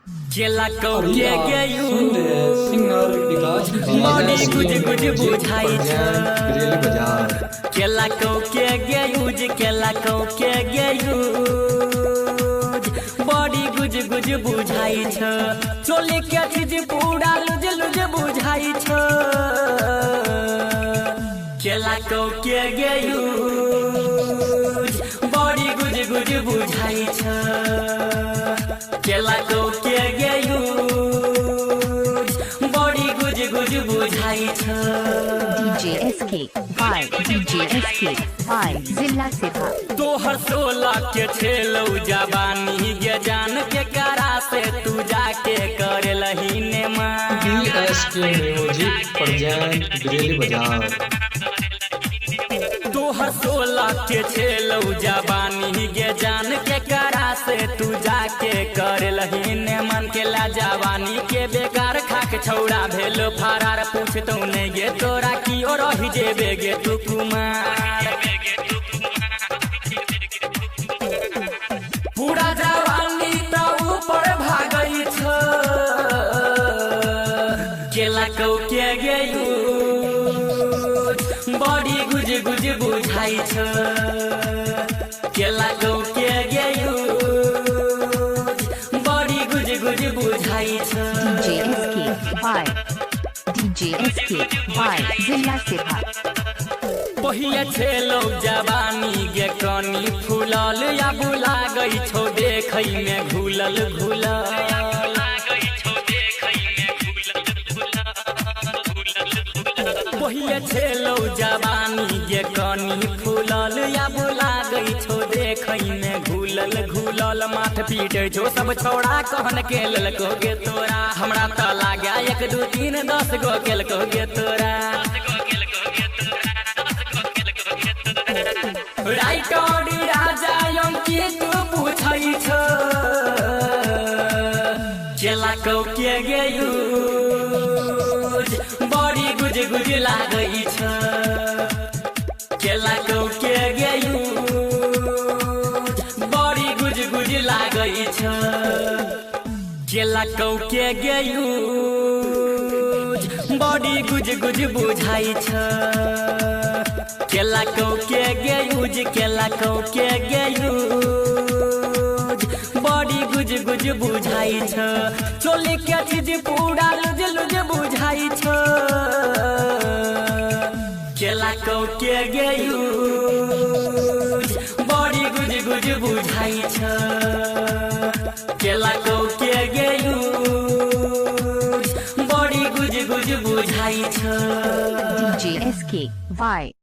केला अभी कौके आप गेयू सुन रहे हैं सिंगर विकास बॉडी बी गुज गुज म्यूजिक बुझाई छ। प्रेजेंट बिरेली बाजार। केला कौके गेयूज केला कौके गेयूज बॉडी गुज गुज बुझाई छ। चोली के चीज पूरा लुज लुज बुझाई छ। केला कौके गेयूज बॉडी गुज गुज बुझाई छ। केला कौके गेयूज बॉडी गुज गुज बुझाई छ। DJ SK Y DJ SK Y जिला सिभा। तोहर 16 के छेलौ जवानी गे जान के करा से तू जाके करे लहीने मां। B S K music present Bireli बाजार। तोहर 16 के छेलौ जवानी गे जान के करा से तू जाके करे लहीने मन के ला जवानी के बेकार खाक छौड़ा भेल फरार। पूछतौ नहीं गे तोरा की ओ रही जेबे गे तू कुमार। पूरा जवानी त ऊपर भागै छ। केला कौके गेयूज बॉडी गुज गुज बुझाई छ। केला कौके गेयूज बॉडी गुज गुज बुझाई छ। DJ SK Y DJ SK Y जिला सिभा। पहिले छेलौ जवानी गे कनी फूलल या बुला गई छौ देखै में घुलल घुलल। पहिले छेलौ जवानी गे कनी फूलल या बुला गई छौ देखै में घुलल घुलल। माथ पीटै छौ सब छौड़ा कहन के ललको गे तोरा। हमरा त लाग्या 1 2 3 10 गो केलको गे तोरा। राइटर राजा अंकित पूछै छ। केला कौके गेयूज बड़ी गुज गुज लागै छ। केला कौके गेयूज बड़ी गुज गुज लागै छ। केला कौके गेयूज बड़ी गुज गुज बुझाई छ। केला कौके गेयूज केला कौके गेयूज बड़ी गुज गुज बुझाई छ। चोली के चीज पूरा लुज लुज बुझाई छ। केला कौके गेयूज बड़ी गुज गुज बुझाई छ। केला कौके गेयूज बड़ी गुज गुज बुझाई छ। DJ SK Y।